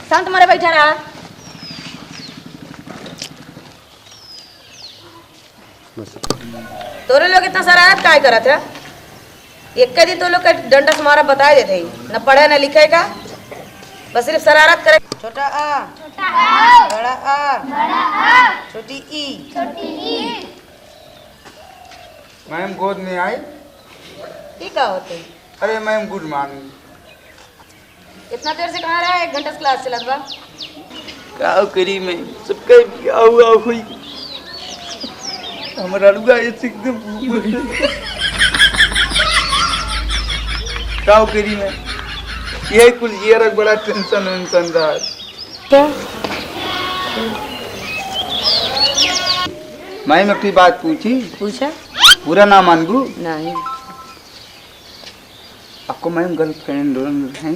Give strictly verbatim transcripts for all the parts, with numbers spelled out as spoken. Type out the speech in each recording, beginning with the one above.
शांत मारे बैठा रहा। तोरे लोग इतना शरारत काहे करत है? एक दिन तो लोग के डंडा से मारा बताए देते ही, न पढ़े न लिखे का, बस सिर्फ शरारत करे। छोटा आ, छोटा आ, बड़ा आ, बड़ा आ, छोटी ई, छोटी ई। मैम गोद में आई। ई का होते? अरे मैम, गुड मॉर्निंग। इतना देर से कहाँ रहा? एक घंटा से क्लास चलत बा। का करी मैम, सबका बियाह हुआ हुई, हमर अड़ुआ ये एकदम ऊपर। का करी मैम, ये कुल ये रख बड़ा टेंशन वेंशन रहा। मैम, एक ठे बात पूछी? पूछा। बुरा ना मानबू? नहीं। आपको मैम गर्लफ्रेंड है?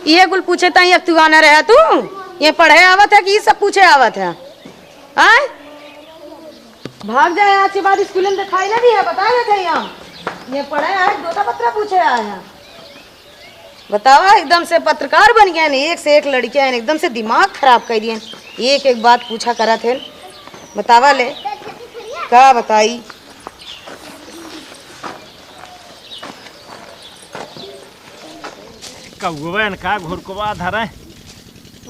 ये कुल पूछे ताई अक्तुआना रहा तू? ये पढ़े आवत है कि ये सब पूछे आवत है? आय? भाग जाए, आज के बाद स्कूल में दिखाई ना दिया, बता देते हैं हम। ये पढ़े आए, दोता पत्र पूछे आए हैं। बतावा, एकदम से पत्रकार बन गए हैं, एक से एक लड़कियां हैं, एकदम से दिमाग खराब कर दिए हैं। एक एक बात पूछा करत हैं, बतावा ले, का बताई? कौवन का घुरकवा धरे,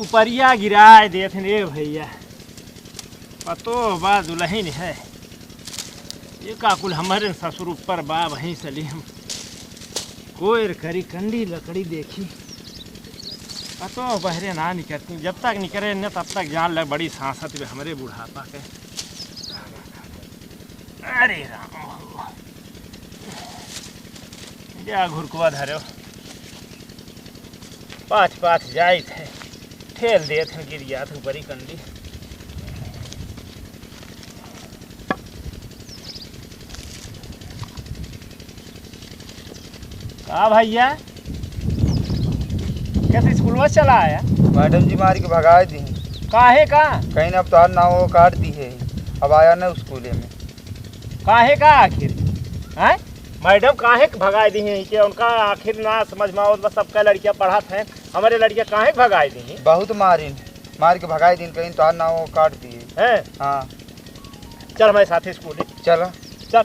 उपरिया गिराए देत हैं रे भैया। पतोह बा दुलहिन है। ये का कुल हमरे ससुर ऊपर बा, वहीं से ली हम। कोयर करी कंडी लकड़ी देखी। पतोह बहरे ना निकरती, जब तक निकरे न तब तक जान ले बड़ी सांसत बे हमरे बुढ़ापा के। अरे राम हो। जा घुरकवा धरो। पाछ पाछ जाइत है, ठेल देत है, गिर जात है ऊपरी कंडी। का भैया, कैसे स्कूलवा से चला आया? मैडम जी मार के भगाए दी। काहे का? कहीं ना, अब तोहार नाव काट दी है, अब आया ना स्कूले में। काहे का आखिर? हैं? मैडम काहे के भगाए दी हैं? कि उनका आखिर ना समझ में आवत बा, सबका लड़कियां पढ़त हैं, हमरे लड़कियां काहे के भगाए दी हैं? बहुत मारिन, मार के भगाए दिन, कहीं तोहार नाव काट दिए। हैं? हाँ। चल हमारे साथे स्कूले। चला। चल।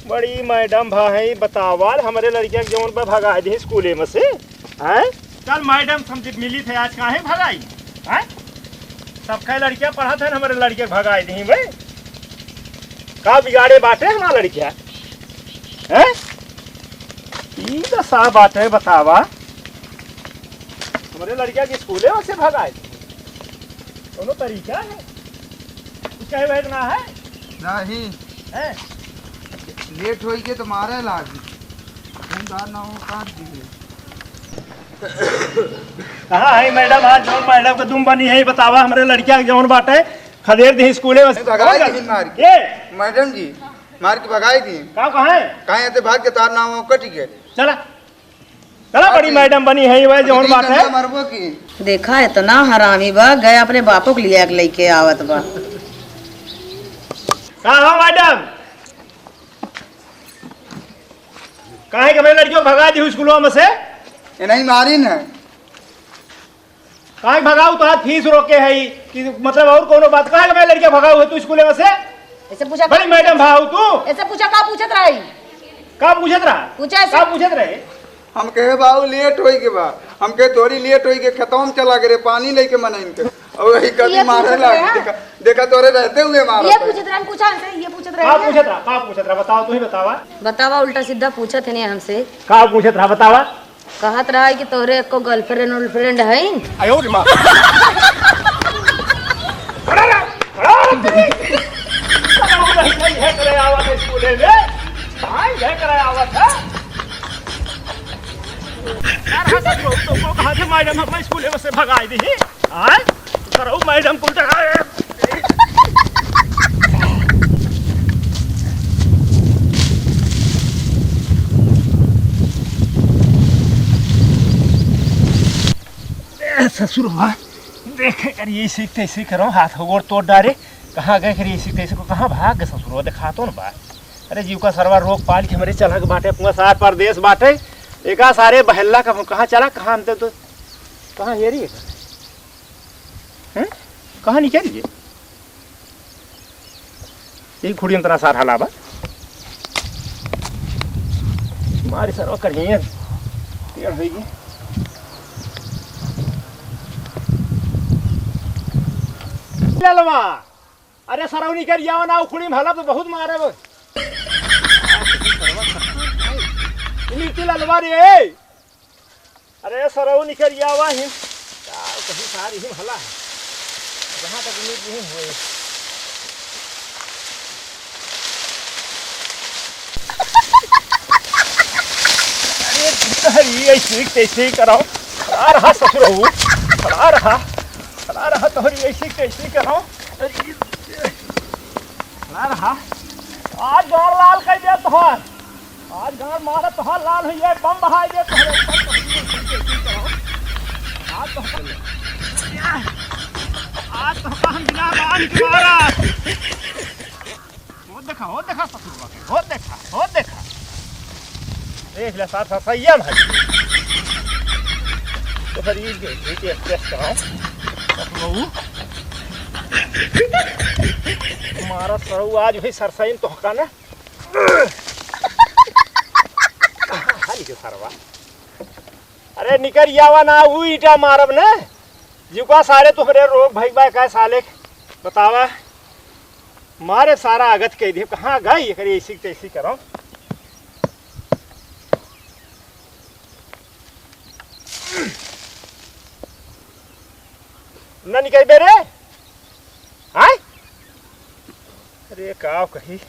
बड़ी मैडम भा है, बतावा, हमरे लड़कियां के जौन बा भगाए दी स्कूले में से। हैं? चल मैडम, हम जब मिली थे आज काहे भगाई? हैं? सबका लड़कियां पढ़त हैं, हमरे लड़के भगाए दी भाई। का बिगाड़े बाटे हमार लड़किया? हैं? ई दसा बाटे, बतावा। हमरे लड़किया के स्कूले में से भगाए दी। कौनो तरीका है? कुछ कहे भाई ना है? नहीं। हैं? लेट होई के तो मारे लागी। हम दार ना हो काट दिए। कहाँ है मैडम? आज जौन मैडम के दुम बनी है, बतावा, हमरे लड़किया के जौन बाटे, खदेड़ दी स्कूले में। भगाई दी मार के। ये? मैडम जी, मार के भगाई दी। का कहाँ है? कहाँ है? तो भाग के तार नाव कट गए। चला। चला, बड़ी मैडम बनी है, वह जौन बात है। मरबो की। देखा, इतना हरामी बा, गए अपने बापू के लिए लेके आवत बा। का हो मैडम? काहे के हमरे लड़कियों को भगा दी स्कूलों में से? ये नहीं मारिन है। काहे भगाऊ? तो आज फीस रोके है कि मतलब और कोनो बात? काहे के हमरे लड़कियों को भगाऊ है तू स्कूले में से? ऐसे पूछा बड़ी का मैडम भाऊ तू? ऐसे पूछा का पूछत रही? का पूछत रहा? पूछा ऐसे। का पूछत रहे? हम कहे बाबू लेट होई के बा, हम कहे थोड़ी लेट होई के खेतवा में चला गए रे पानी लेके मनइन के, और वही कभी ये मारे पूछत लाग रहे हैं? देखा, देखा तोरे रहते हुए मारा ये था। पूछत रहे, पूछा हमसे, ये पूछत रहे का हैं? पूछत रहा? का पूछत रहा? बताओ, तू ही बतावा। बतावा, उल्टा सीधा पूछत है नहीं हमसे। का पूछत रहा? बतावा। कहत रहा है कि तोरे एको गर्लफ्रेंड उर्लफ्रेंड है? आयो रे माँ। खड़ा रह, खड़ा रह तेरी। खड़ा हो नहीं, नहीं है करे आवत है स्कूले में। हाँ, ये करे आवत है। यार, हाँ, सच में, तुमको कहा थे मैडम, हम स्कूले में से भगाई दी। हाँ? करो मैडम को डरा। ए, ससुरवा, देखे करिए, इसी तैसे करो, हाथ गोड़ तोड़ डारे। कहाँ गए करिए, इसी तैसे को, कहाँ भाग गए ससुरवा, देखा तो ना बा। अरे जीव का सरवा रोक पाल के हमरे चला के बाटे, अपना सार परदेस बाटे। एका सारे बहल्ला का हम कहाँ चला, कहाँ हम तो, कहाँ हेरी है? हैं? कहाँ निकल गए? यही खुड़ी अंतरा सार हला बा। मारी सरवा करिए। टेढ़ होई गई। ललवा। अरे सरौनी कर यावा ना, उखुड़ी में हलब तो बहुत मारब। मिर्ची ललवा रे। अरे सरौनी कर यावा ही। का कहीं सारी ही हला है। जहाँ तक उम्मीद नहीं हुए। अरे, अरे, ऐसे ही तैसे ही कराओ। खड़ा रहा ससुर हो, खड़ा रहा, खड़ा रहा, तोहरी ऐसे ही तैसे ही कराओ। अरे, खड़ा रहा। आज गाड़ लाल कर दे तोहर, आज गाड़ मारा तोहर लाल हुई है, बम बहाई दे तोहरे ऊपर, तोहरी ऐसे ही तैसे ही कराओ। आज तो, आज तो हम बिना बांध के मारा। होत देखा, होत देखा ससुरवा के, होत देखा, होत देखा। देख ले सार, सार, संयम है। तो फिर ये, ये, ये test कराओ। बहू। मारा सरऊ आज भी सरसईन तोहका ना। हाली के सरवा। अरे निकर यावा ना, ऊ ईंटा मारब ना। जिउका सारे तुहरे रोग भइक बा का साले के? बतावा। मारे सारा आगत कह दिए, कहाँ गई एकरे ऐसी तैसी करो। ना निकलबे रे। आय? अरे का कही।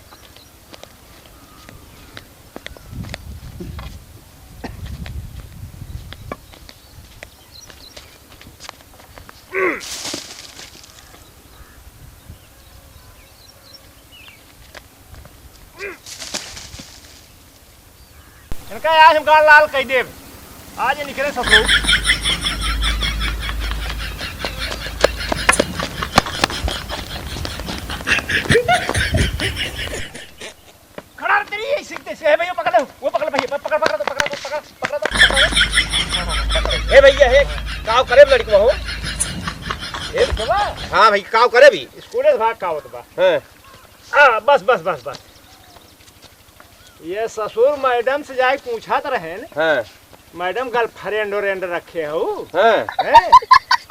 इनका आज हम गाल लाल कह देब। आज ये निकले सब लोग। खड़ा रह तेरी, ऐसे, ऐसे है भैया, पकड़ ले, वो पकड़ ले भैया, पकड़, पकड़, पकड़, पकड़, पकड़, पकड़। ए भैया, हे, काव करे लड़कवा हो? ए, हाँ भाई, काव करे भी? स्कूले से भाग का होत बा। हाँ। आ, बस, बस, बस, बस। ये ससुर मैडम से जाए पूछत रहे न। हाँ। मैडम girlfriend व्रेंड रखे हो? हाँ। हैं?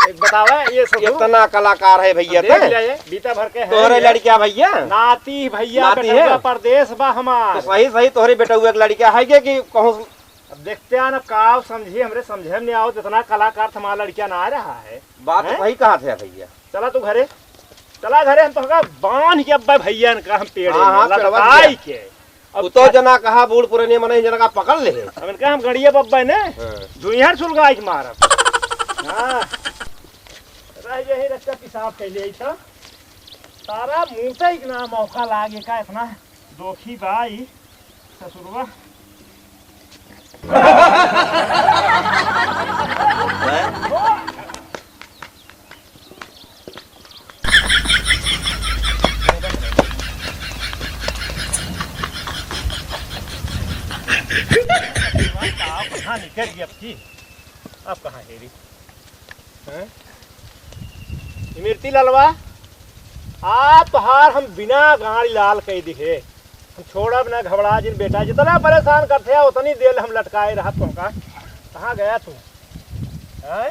एक बतावा, ये ससुर कितना कलाकार है भैया देख ते। ले, ये बीता भर के है तोहरे ये। लड़किया भैया? नाती भैया, नाती बेटवा है? परदेस बा हमार। तो सही, सही तोहरे बेटवा एक लड़किया है के कि कहूँ? अब देखते हैं ना, का समझी, हमरे समझे में नहीं आओ, इतना कलाकार तो हमारा लड़किया ना आ रहा है। बात तो हैं? सही कहा थे भैया। चला तू घरे, चला घरे, हम तोहका बांध के अब्बे भैया इनका हम पेड़े हाँ, में हाँ, पेड़वा लटकाई दिया। के। अब उ तो का जना कहा बूढ़ पुराने मने जना का पकड़ ले। अब इनका हम गड़िया बब्बे ने हाँ। जुइहर सुलगाई के मारब। हाँ। रह यही रस्ता पेशाब कैले आई था। तारा मुँह से इतना मौका लागे का इतना दोखी बा ई ससुरवा। कहाँ निकल गई अब की? अब कहाँ हेरी? हैं? इमरती ललवा, आ तोहार हम बिना गाड़ी लाल कई दिहे। हम छोड़ब ना, घबरा जिन बेटा, जितना परेशान करते हैं उतनी देर हम लटकाए रहब तोहका। कहाँ गया तू? हैं?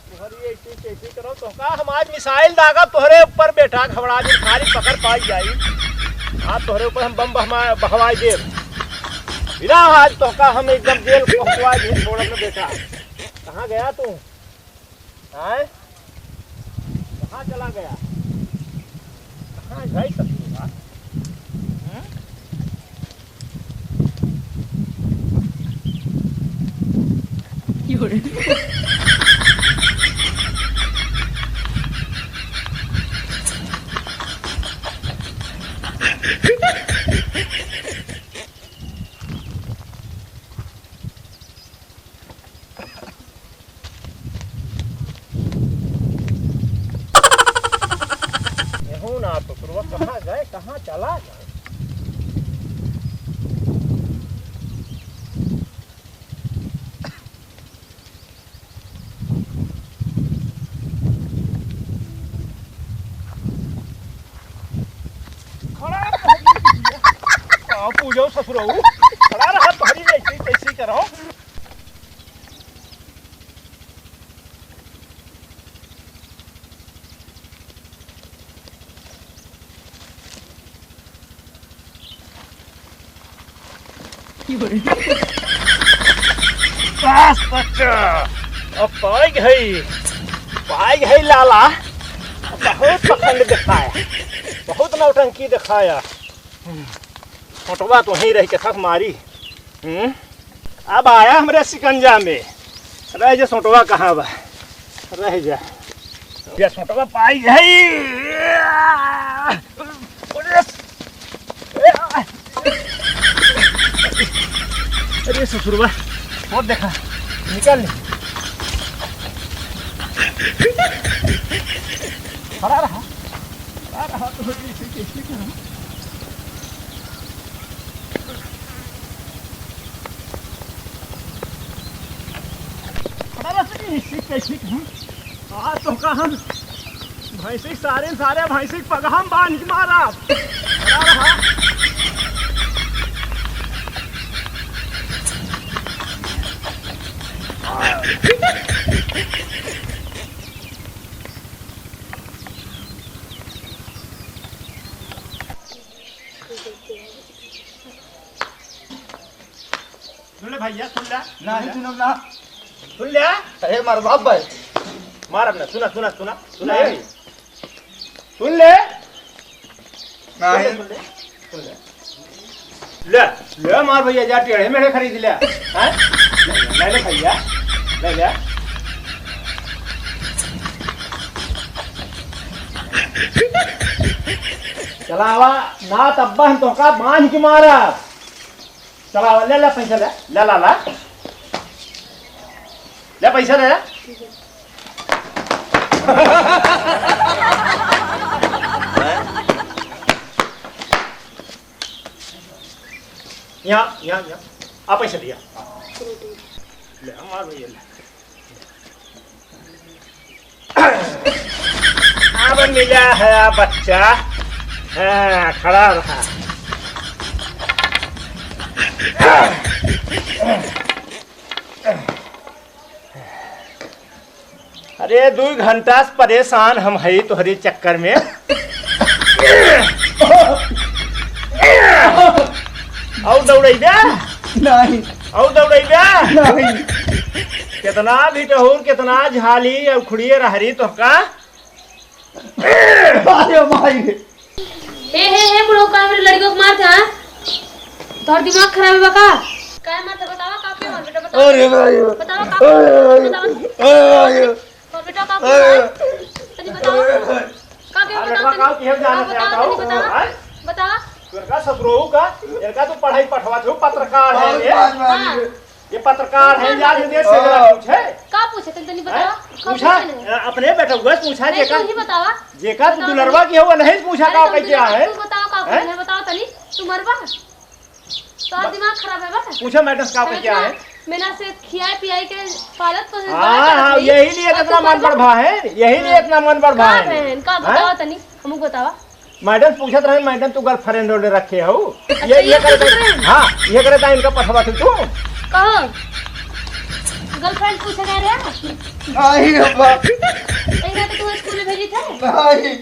तोहरी ऐसी कैसी करो तोहका हम आज मिसाइल दागब तोहरे ऊपर बेटा, घबरा जिन, खाली पकड़ पाई जाई। आज तोहरे ऊपर हम बम बहमा-, बहवाई देब। बिना आज तोहका हम एकदम जेल पहुँचवा दिहे, छोड़ब ना बेटा। कहाँ गया तू? आय? कहाँ चला गया? कहाँ गई ससुरा? हम्म? एहू ना तो पुरवा कहाँ गए, कहाँ चला गए? क्यों ससुरऊ? खड़ा रहा, तोहरी ऐसी तैसी करो। बस बच्चा, अब पाई गई, पाई गई लाला। बहुत पखंड दिखाया, बहुत नौटंकी दिखाया। फोटवा तो वहीं रह के थक मारी। हम्म? अब आया हमरे शिकंजा में। रह जा, सोटवा कहाँ बा? रह जा। या सोटवा पाई गई। अरे, अरे ससुरवा, और देखा, निकल। खड़ा रहा, खड़ा रहा, तो ठीक है, ठीक है। खड़ा रह सकी, ठीक है, ठीक है। आज तो का हम भैंसी सारे, सारे भैंसी पगहम बांध के मारा। खड़ा रहा। सुन ले भैया, सुन ले। नहीं सुनब ना। सुन ले। अरे मार बाप भाई। मारब ना, सुना, सुना, सुना, सुना, नहीं। ए। सुन ले। नहीं। सुन ले, सुन ले। ले, ले मार भैया, जा टेढ़े मेढ़े खरीद ले। हैं? ले, ले भैया, ले, ले। चलावा, ना तब्बा हम तोहका बांध के मारब। चला, ले, ले पैसा ले, ले, ला, ला। ले पैसा ले। यहाँ, यहाँ, यहाँ। आ पैसा दिया। ले, हमार भैया ले। अब मिला है बच्चा। हाँ, खड़ा रहा। अरे, दुइ घंटा से परेशान हम हई तोहरे चक्कर में। और दौड़ैबे? नहीं। और दौड़ैबे? नहीं। कितना भी टहूर, कितना झाली और खुड़िए रहरी तोहका। अरे भाई रे। हे, हे, हे, बुढ़ऊ, का मेरे लड़कियों को मारत है, हाँ? तोहर दिमाग खराब है का? काहे मारत है, बतावा, का पे मार बेटा, बतावा। अरे भाई। बतावा, का अरे भाई। बतावा। अरे भाई। और बेटा, का अरे। तनी बतावा। अरे भाई। का के अरे बतावा, बेटा, तनी का किया जाने का से बतावा, बताओ। तनी बतावा। हाँ? बतावा। तोरका ससुरऊ का, इनका तो पढ़ाई पठवा थे, पत्रकार है बहुत ये। बात मारी हाँ। रे। ये पत्रकार है, यार, विदेश से जरा हाँ। पूछे। का पूछे, तनी, तनी हैं? बतावा। का पूछा? पूछे नहीं? अपने बेटा हुआ पूछा, नहीं, जेका, तू ही बतावा। जेका तू बतावा दुलरवा तनी। की हो, नहीं पूछा अरे, का तुम कह के दुलरवा, आए? तू बतावा का हैं? पूछे, बतावा तनी, तू मरवा। तोहार दिमाग खराब है बा? पूछा मैडम का कह के आए? मैना से खियाए पियाए के पालत पोसे हाँ, हाँ, यही लिए इतना मन पर भा है, यही लिए इतना मन पर भा है। का बहन, का बतावा तनी, हमको बतावा। मैडम पूछत रहे, मैडम तू गर्लफ्रेंड ओले रखे हो? अच्छा, ये, ये ये करे पूछत रहे? हाँ, ये करे ता इनका पठवा तू। कहो, गर्लफ्रेंड पूछे गए रहे? नहीं अब्बा। एक रात तू स्कूल में भेजी थे? नहीं।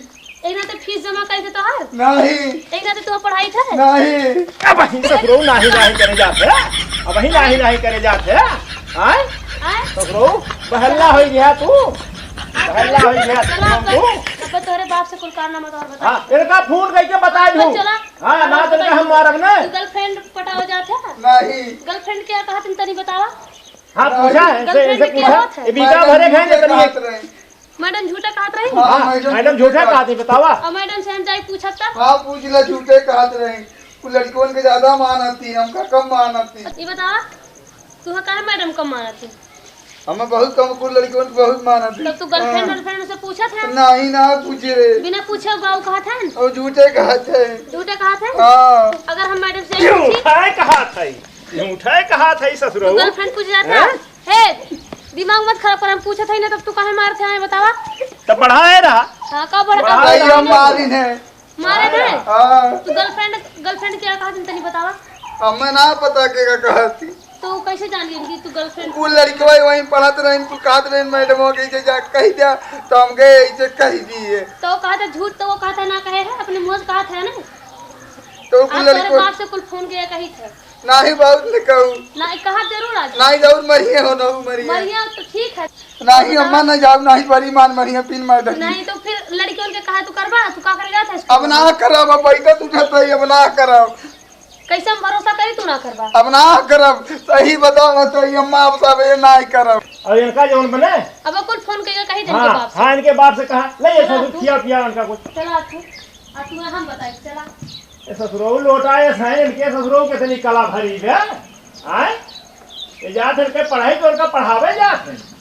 एक रात फीस जमा करे थे तोहार? नहीं। एक रात तू पढ़ाई थे? नहीं। अब वहीं से करो, नाही, नाही करे जाते। अब वहीं नाही, नाही करे जाते। आय? आय? तो करो, बहल्ला हो गया तू। बहल्ला हो गया तू। चला, अब, अब तोहरे बाप से कुल कारनामा तोहर बता। हाँ, इनका फोन करके बता दूँ। चला। हाँ, ना तो हम मारब ना। तू गर्लफ्रेंड पटावा जात है? नहीं। गर्लफ्रेंड क्या कहा तुम तनी बतावा? हाँ, पूछा है, इसे, गर्लफ्रेंड इसे क्या पूछा। बात है? ये बीता भरे खाए ना तनी। मैडम झूठे कहत रही? हाँ, हाँ, मैडम मैडम झूठे झूठे कहत कहत रही, बतावा। और मैडम से हम जाई पूछब तब? हाँ, पूछ ले, झूठे कहत रही। वो लड़कियों के ज्यादा मानती, हमका कम मानती। ये बतावा, तू काहे मैडम कम मानती? हमें बहुत कम, कुल लड़कियों के बहुत मानती। तब तू गर्लफ्रेंड हाँ। वर्लफ्रेंड से पूछत है? नहीं, ना पूछे रे। बिना पूछे बाऊ कहत है? और झूठे कहत है। झूठे कहत है? हाँ। अगर हम मैडम से पूछी? झूठे कहत है, झूठे कहत है ससुरो। तू गर्लफ्रेंड पूछ जाता? हैं? हे, दिमाग मत खराब कर, हम पूछत हई ना, तब तू काहे मारत है, बतावा? तब बढ़ाए रहा। हाँ, का बढ़ा? बढ़ाए भाई, रहा। हम मारिन है। मारे ना? हाँ। तू गर्लफ्रेंड, गर्लफ्रेंड क्या कहा तुम तनी बतावा? हमें ना पता के का कहती। तो उ कैसे जान गई कि तू girlfriend? उ लड़कवा वहीं पढ़त रहिन, कुल कहत रहिन, मैडम हो गई जे जा कह दिया, तो हम गए ऐसे कह दिए। तो कहत है झूठ, तो वो कहत है ना कहे है, अपने मुँह से कहत है ना। तो कुल आप तोरे लड़कवा बाप से कुल फोन किया कही थे। नाही, बहुत न कहू। नाही, कहा जरूर आज। नाही, जरूर मरिए हो, ना मरिए। मरिए तो ठीक है। नाही, अम्मा ना जाओ, नाही, बड़ी मान मरिए, पिन मार दे। नाही, तो फिर लड़कियों के कहा तू करबा, तू का करे जात है? अब ना करब, अब बैठत उठत है, अब ना करब। कैसे हम भरोसा करी तू ना करबा? अब ना करब, सही बताओ ना, सही अम्मा, अब सब ये ना करब। और इनका जौन बने? अब कुल फोन के कही दे इनके हाँ, बाप से। हाँ, इनके बाप से कहा, ले ये चला ससुर तू। खिया पिया उनका कुछ। चला तू, आ तू हम बताई, चला। ए ससुरऊ लोटा, ए सैन के ससुरऊ कितनी कला भरी बे, आय? ये जात है के पढ़ाई तो उनका पढ़ावे जात है।